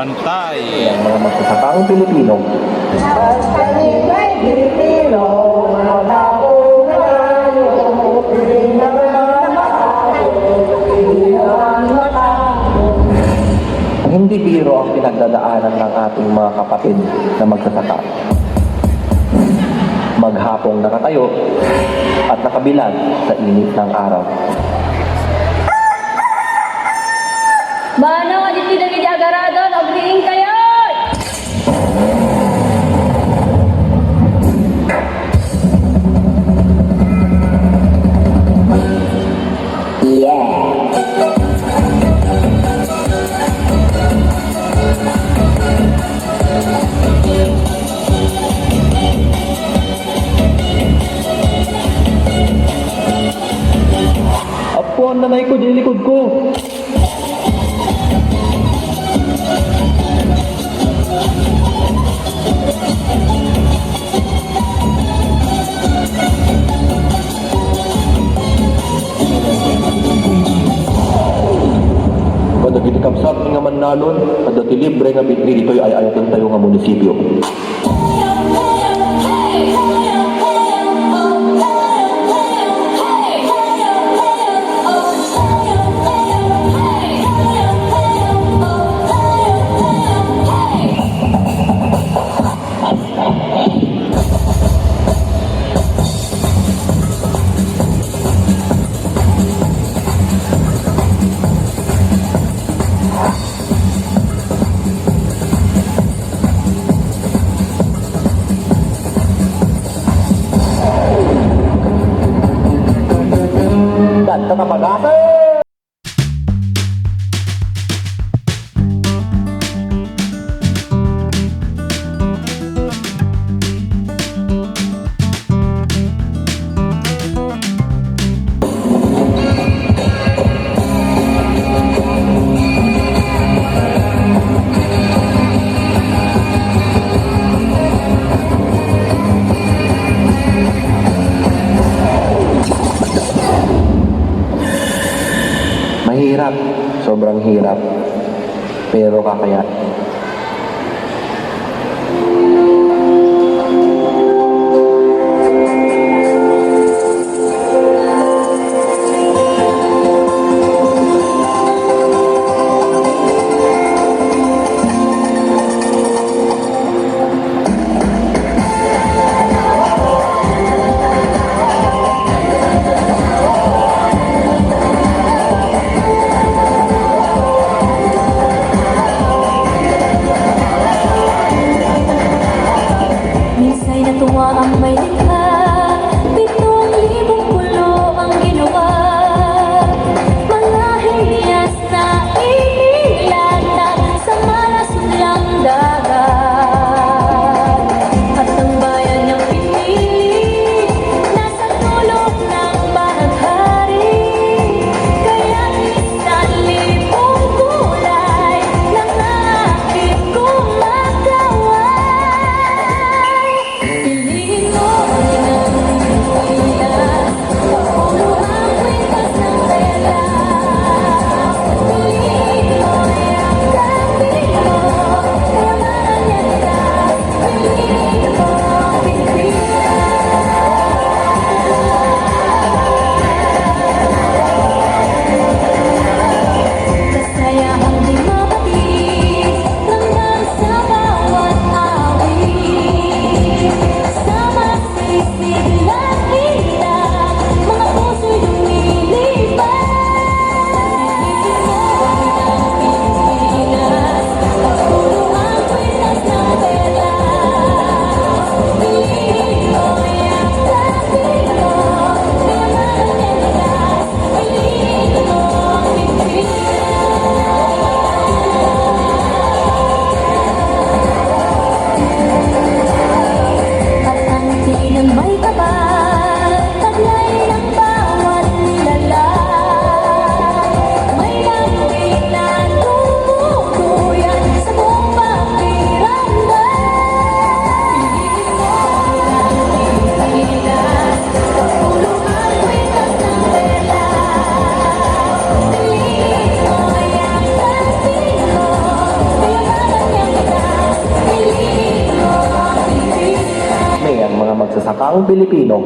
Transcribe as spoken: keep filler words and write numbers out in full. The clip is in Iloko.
Pantay. Ang mga magsasakang Pilipino. Hindi biro ang pinagdadaanan ng ating mga kapatid na magsasaka. Maghapong nakatayo at nakabilad sa init ng araw. Mano, adda dagiti agaradon, agriingkayo! Yeah. Apo, nanay ko, di likod ko. Kadagiti kabsat nga mannalon, adda ti libre nga bitbi ditoy ay-ayatentayo nga munisipio. Dadta ta pagasen! Mahirap, sobrang hirap. Pero kakayanin. Magsasakang Pilipino.